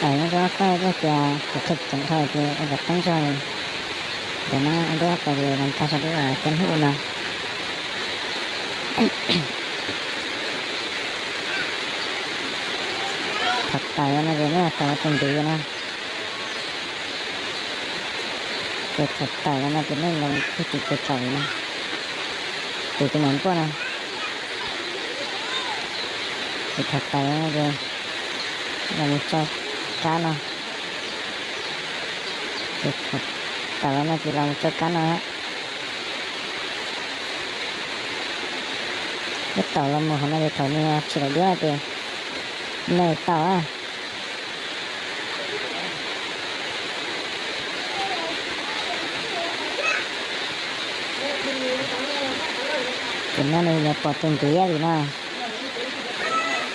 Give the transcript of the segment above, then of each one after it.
Thaum no koj tias kuv kheej ceev dhau ces ua kom qeeb zog li. Ntawm no ua dua kom yus los tag saum lub teeb hub no. Thaum tawm no ces nej tawm tus ntiv no. Ces thaum tawm no ces nej los ib tim kev tsaus no, tim tus maum npuaj no. Ces thaum tawm no ces los mus tso kab no. Ces thaum tawm no ces los mus tso kab no. Ib tawm los mus hauv no ces thaum nws tsis daim duab no ces nej tau. Ces no nws yuav pom tus ntiv li no.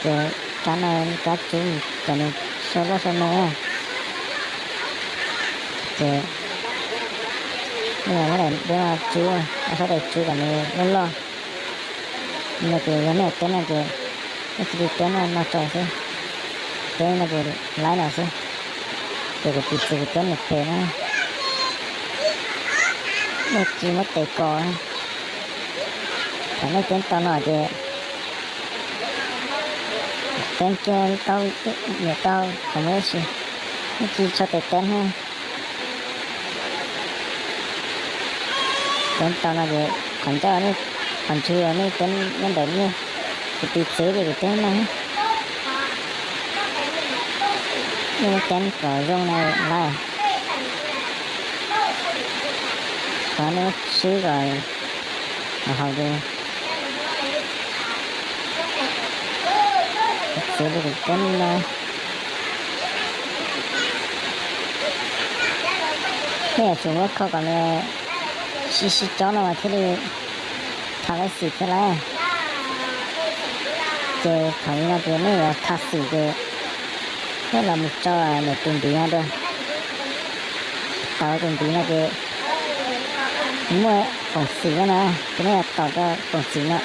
Ces kab no kab tsub kom nws sau loj sau me. Ces nej muab daim duab tsub, sab tes tsub kom nws loj loj. No ces yog nej teeb no ces nej tsis li teeb no tso xwb, teeb no ces laib no xwb. Ces kuv piv txwv kuv teeb nws phem na, nej tsis muab tes kos. Thaum nej teeb tau no ces teeb kiag tau, niam tau qhov muaj ib si, nej tsis tso tes teeb na. Teeb tau no ces qhov ncauj, qhov ntswg nej teeb nyob ntawm nej, kuv piv txwv ces kuv teeb no. Nej muab teeb kom zoo na lawm. Qhov nej muab swb kom haum ces txwv li kuv teeb no. Nej yuav tsum muab kho kom nws sib sib cob no mas thiaj li tha laib xim thiab lawm. Ces thaum no ces nej yuav tha xim ces nej los mus tso ntawm tus ntiv no dua. Tau tus ntiv no ces muaj foom xim no na, ces nej yuav taus rau foom xim no.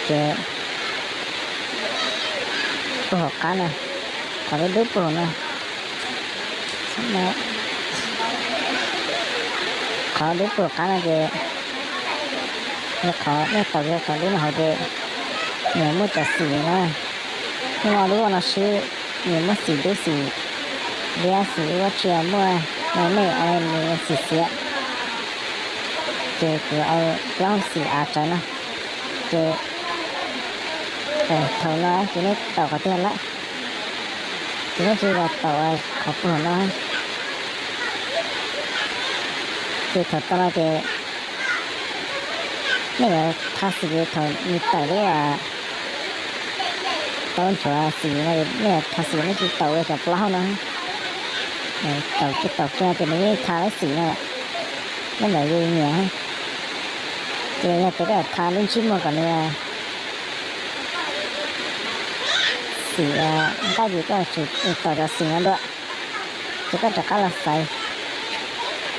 Ces puag hauv qab no, qhov dub dub puag hauv no, qhov dub puag hauv qab no ces yog qhov nej taus rau qhov dub no hauv ces nws muaj cov xim na. Nej muab lub no swb, nws muaj xim dub xim liab xim ub tsi muaj, nej xim xiav. Ces kuv plaub xim av tsawv no. Ces thaum no ces nej taus qhov twg lawm, ces nej tsis los taus qhov puag hauv no. Ces thaum tau no ces nej yuav tha xim thaum nws tawm lub taub nchuav xim no, nej yuav tha xim nej tsis taus cov plaub hauv no. Taus kiag taus kiag ces nws yeej tha laib xim no, nyob ntawm yus nyiam. Ces yog tias koj yuav tha lub ntsej muag kom nws xim nqaij ces koj tsum taus cov xim no dua. Ces koj rov qab los xaiv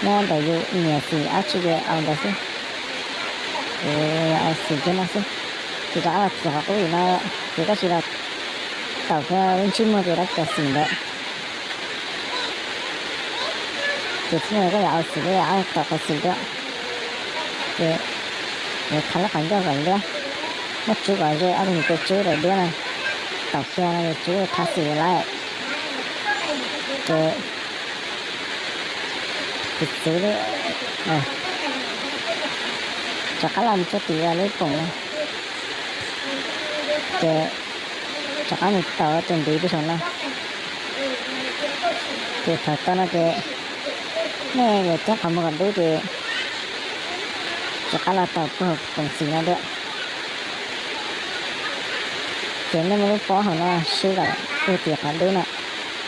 nyob ntawm yus nyiam xim dab tsi ces au ntawd xwb. Kuv au xim kiag no xwb. Ces rov qab los txiav qhov qub no, ces koj tsis los taus kiag lub ntsej muag ces dab cov xim ntawd. Ces txij no koj yuav au xim koj yuav taus qhov xim dua. Ces yuav tha lub qhov ncauj kom liab, muab tsub kom ze ob tug niam txiv tsub daim duab no, taus kiag no ces tsub tha xim lawm. Ces piv txwv li, rov qab los mus tsuj tim lub poom no, ces rov qab mus taus tus ntiv pem saum no. Ces thaum tau no ces nej yuav ceeb qhov muag kom dub ces rov qab los taus puag hauv poom xim no dua. Ces nej muab lub pob hauv no swb kom puag tim qhov dub no,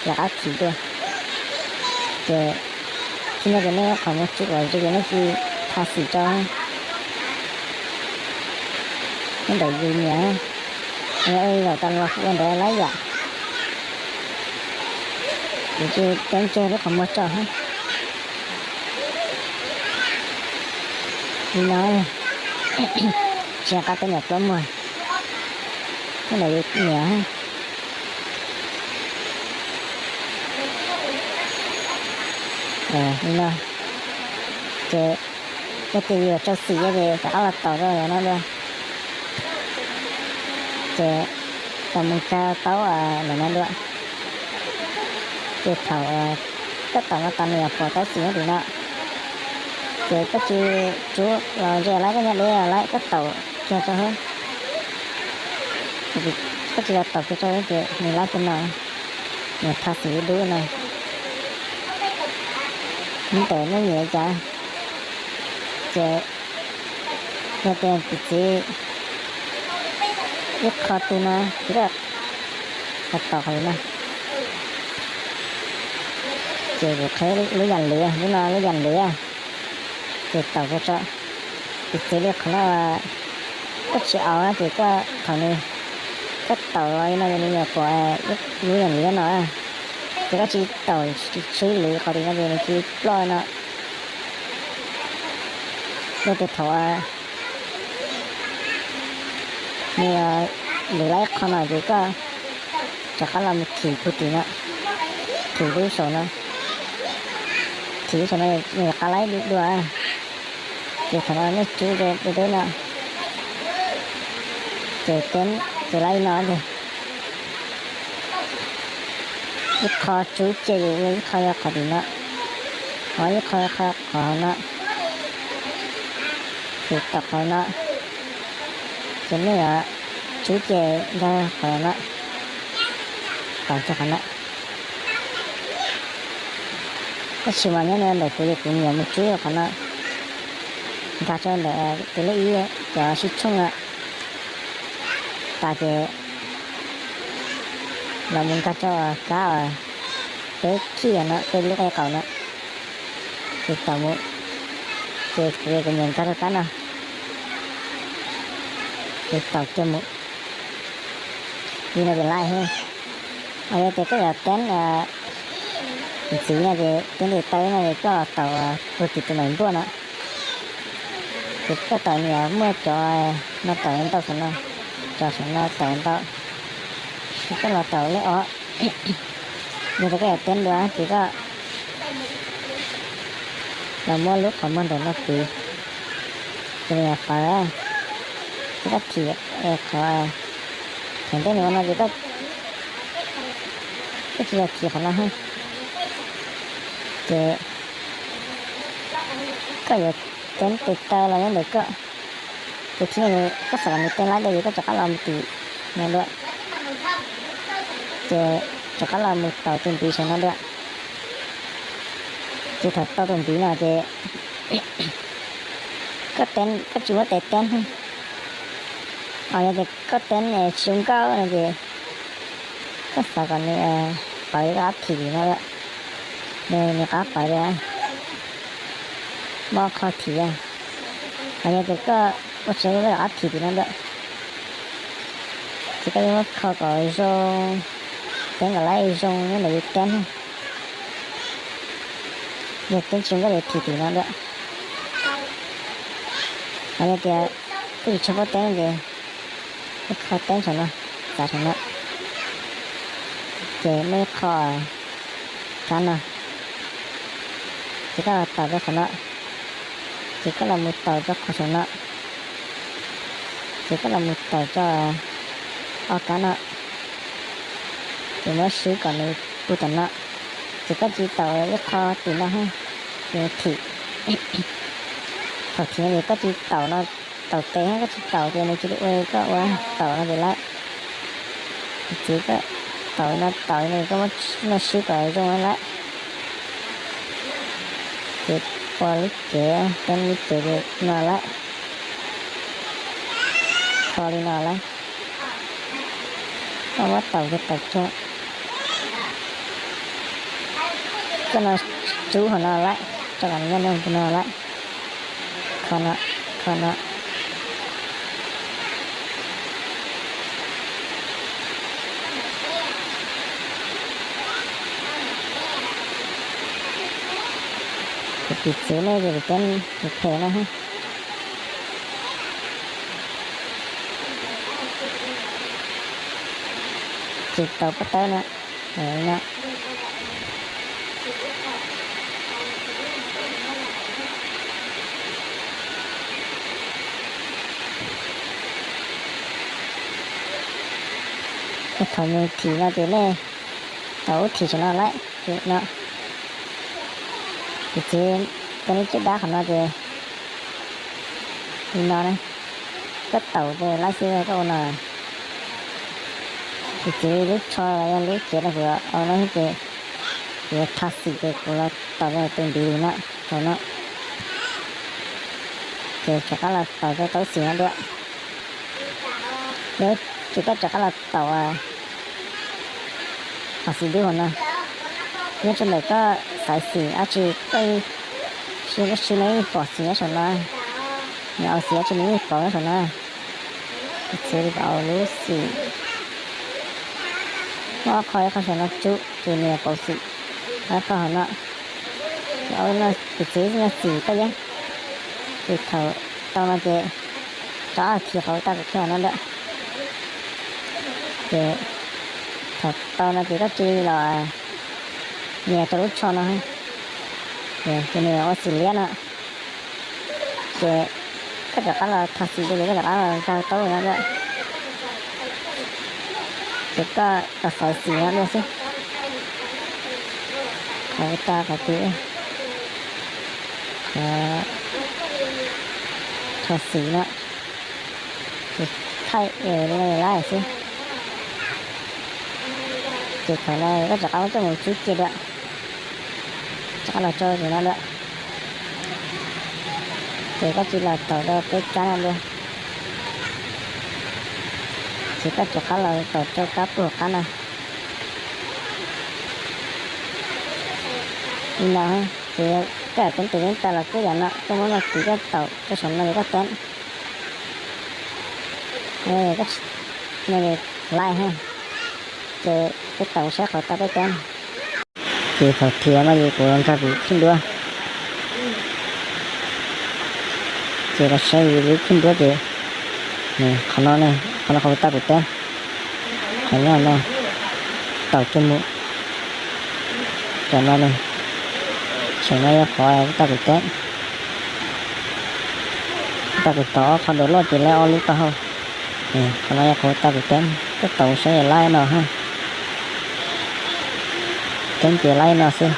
rov qab thim dua. Ces txij no ces nej qhov muag tsub kom ze ces nej cia li tha xim tso. Nyob ntawm yus nyiam, ua li zaum tas los kuv ua ntawd lawm yom. Kuv cia li teb ntseg lub qhov muag tso. Li no, tsis nco qab peb niam pluab muag, nyob ntawm yus nyiam. Li no, ces yog tias yus yuav rau xim ces rov qab los taus rau no dua. Ces los mus nkag taub ntawm no dua. Ces thaum koj taus no tas nws yuav pom taub xim nyob tim no. Ces koj tsis tsub los ze lawm, koj nyob deb lawm, koj taus kiag rau hauv. Koj tsis los taus kiag rau hauv ces nws lab kiag no, nws tha xim dub no. Ntawm nej nyiam cas, ces yog tias tus txiv ib qho twg no ces koj taus qhov no. Ces kuv qheb lub yam lwv, lub no lub yam lwv, ces taus kiag tso. Tus txiv li qhov no koj tsis aus ces koj thaum nws, koj taus los li no ces nws yuav pom lub yam lwv no. Ces koj tsis taus, tsis tshwb lwv qhov tim no ces nws tsis ploj no. Yog tias thaum nws lwv lab ib qho no ces koj rov qab los mus thim puag tim no, thim lub saum no, thim lub saum no nws rov qab lab dua. Ces thaum no nej tsub deb deb no, ces teb, ces lab li no ces ib qho tsub cia ces ib qho yog qhov tim no, ho ib qho yog qhov no, ces tom qhov no, ces nej yuav tsub ces nkag qhov no, tom kiag qhov no. Tab sis mas nyob ntawm kuv ces kuv nyiam mus tsub qhov no, nkag rau ntawm tus lej ib cov sib tshooj no tas ces los mus nkag rau kab peb khij no, peb lub qe qaum no, ces taus mus, ces kuv, kuv nyiam nkag rau kab no, ces taus kiag mus. Li no ces laib heev. Ho yog tias koj yuav teeb ntxiv no ces teeb ntiv taw no ces koj los taus puag tim tus maim npuaj no. Ces koj taus nyias muaj cov no taus ntau saum no, cov saum no taus ntau. Ces koj los taus lej ob, yog tias koj yuav teeb dua ces koj los muab lub qhov muag ntawm no kwv, ces nws yuav pawv. Ces koj thim qhov, thaum ntej nws ua no ces koj tsis yog thim qhov no heev. Ces koj yuav teeb tes taw los nyob ntawm koj, ces thiab koj xav kom nws teeb laib dua ces koj rov qab los mus tim no dua, ces rov qab los mus taus tus npiv saum no dua. Ces thaum tau tus npiv no ces koj teeb, koj tsis muab tes teeb. Ho yog tias koj teeb tsis zoo nkauj no ces koj xav kom nws pawv li koj qab thim no, nws qab pawv li, muab qho thim. Ho yog tias koj ua tsis zoo koj rov qab thim tim no dua. Ces koj yuav muab kho kom zoo, teeb kom laib zoo nyob ntawm yus teeb. Yog teeb tsis zoo koj yuav thim tim no dua. Ho yog tias koj tsis tshua paub teeb ces muab kho teeb saum no, txav saum no, ces muaj ib qho kab no, ces koj los taus rau qhov no, ces koj los mus taus rau qhov saum no, ces koj los mus taus rau ob kab no, ces muab swb kom nws puag tom no, ces koj tsis taus ib qho tim no, ces thim. Thaum thim no ces koj tsis taus no, taus tes koj tsis taus ces nws cia li ua li koj ua, taus no ces laib. Txiv koj taus no, taus no koj muab no swb kom zoo laib. Ces ua lub cev, teeb lub cev ces no laib, kho li no laib. Koj muab taus kiag taus kiag. Koj no tsub hauv no laib, rau kom nws nyob nyob no laib. Kho no, kho no. Kuv piv txwv nej ces kuv teeb tus phem no. Ces tau pob tawb no, no, no, no, Thaum nws thim no ces nej tau ub thim saum no lawm no. Ces txiv, cov neb caj dab qhov no ces li no na, koj taus ces laib xwb koj ua no. Ces txiv, lub tsho los yog lub cev no kuv au no ces kuv yuav rho xim ces kuv los taus rau tus ntiv li no, tau no. Ces rov qab los taus rau tau xim no dua. Ces koj rov qab los taus qhov xim dub hauv no. Nyob rau ntawm koj xaiv xim dab tsi, koj siv no yeej pom xim nyob saum no, nws au xim dab tsi nws yeej pom nyob saum no. Txiv, au lub xim, muab ob qho, ib qho saum no tsub ces nws yuav pauv xim. Ob qho hauv no, au no, ces txiv, no xim koj yeej, ces thaum tau no ces rov qab khi qhov tab kuv thiab no lawm. Ces thaum tau no ces koj cia li los nias rau lub tsho no, ces nws ua xim liab no. Ces koj rov qab los rho xim dua, ces koj rov qab los zaug taub no dua. Ces koj los xaiv xim no dua xwb. Qhov tau qhov twg, qhov rho xim no, ces thaij li no lawm xwb. Ces thaum no koj rov qab muab coj mus tsub cia dua, rov qab los rau tus no dua. Ces koj cia li los taus rau peb kab no dua. Ces koj rov qab los taus rau kab puag qab no. Li no, ces koj teeb tus yeej tau los kuj yam no, koj muab no tiv koj taus rau saum no ces koj teeb. Koj tsis, no laij ha, ces peb taus saib qhov tau peb teeb. Ces thaum tiav no ces kuv los nrog kuv khwb duab. Ces los saib kuv khwb duab ces qhov no, qhov no qhov kuv tau kuv teeb. Qhov nyob no taus cuag mus. Cov no ne, saum no yog qhov kuv tau kuv teeb. Kuv tau kuv tov ob qho duas loj ces laib ob lub taub hau. Qhov no yog qhov kuv tau kuv teeb, koj taus saib laib no ha. Teeb ces laib no xwb.